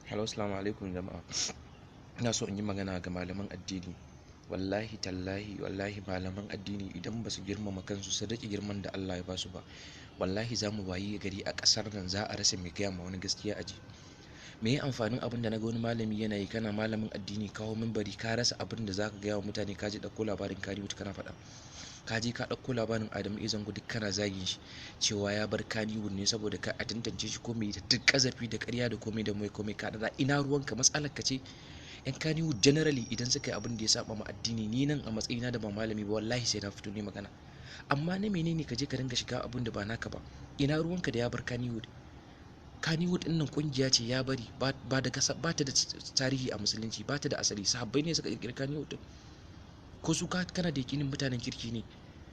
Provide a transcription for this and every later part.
Hello, assalamu alaikum jama'a. Ina so in yi magana ga malaman addini. Wallahi tallahi wallahi malaman addini idan ba su girmama kansu su riƙe girman da Allah ya ba su ba, wallahi za mu wayi gari a ƙasar nan za a rasa mai gaya ma wani gaskiya a ji. Me ya amfanin abin da na ga wani malami yana yi? Kana malamin addini, kawo mimbari, ka rasa abin da za ka gaya wa mutane, ka je ɗauko labarin Kannywood kana faɗa. Ka je ka ɗauko labarin Adamu A. Zango, duk kana zagin shi cewa ya bar Kannywood ne saboda ka a tantance shi ko mai, duk ƙazafi da ƙarya da komai da mai komai ka ɗaɗa. Ina ruwanka? Matsalar ka ce. Yan Kannywood generally idan suka yi abin da ya saba ma addini, ni nan a matsayina da ba malami ba, wallahi sai na fito ne magana. Amma na menene ka je ka dinga shiga abin da ba naka ba? Ina ruwanka da ya bar Kannywood? Kannywood ɗin nan kungiya ce ya bari, ba da ba ta da tarihi a musulunci, ba ta da asali. Sahabbai ne suka kirkiri Kannywood din ko su kana da yakinin mutanen kirki ne?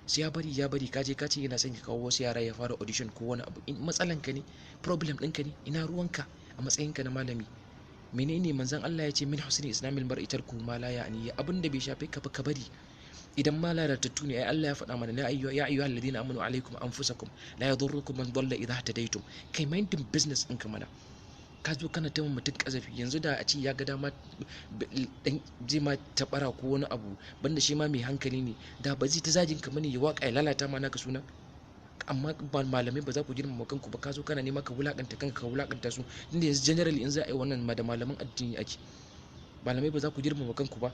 Sai ya bari, ya bari, ka je ka ce yana son ya kawo wasu yara ya fara audition ko wani abu. Matsalan ka ne, problem ɗinka ne. Ina ruwanka a matsayinka na malami? Menene manzon Allah ya ce? Min husni islamil mar'i tarku ma la ya'ni. Abin da bai shafe ka ba, ka bari. Idan ma lalatattu ne, ai Allah ya faɗa mana, ya ayyuhal ladina amanu alaikum anfusakum la yadurrukum man dalla idha tadaytum. Kai minding business ɗinka mana. Ka zo kana ta mutum kazafi. Yanzu da a ce ya ga dama dan zai ma tabara ko wani abu, banda shi ma mai hankali ne, da ba zai ta zagin ka bane ya waka ya lalata ma naka suna. Amma malamai ba za ku girmama kanku ba. Ka zo kana nema ka wulakanta kanka, ka wulakanta su. Inda yanzu generally in za a yi wannan ma da malaman addini ake. Malamai ba za ku girmama kanku ba.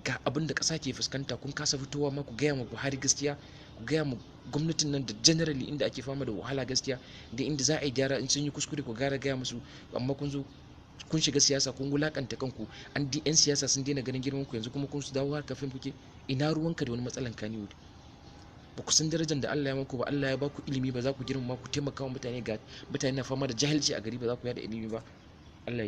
Ga abin da ƙasa ke fuskanta, kun kasa fitowa ma ku gaya ma Buhari gaskiya, ku gaya ma gwamnatin nan da generally inda ake fama da wahala gaskiya, da inda za a yi gyara. In sun yi kuskure, ku gara gaya musu. Amma kun zo kun shiga siyasa, kun wulakanta kanku. An di yan siyasa sun daina ganin girman ku, yanzu kuma kun su dawo har kafin kuke. Ina ruwanka da wani matsalan Kannywood? Ba ku san darajar da Allah ya muku ba. Allah ya ba ku ilimi, ba za ku girmama ku taimaka wa mutane? Ga mutane na fama da jahilci a gari, ba za ku yada ilimi ba.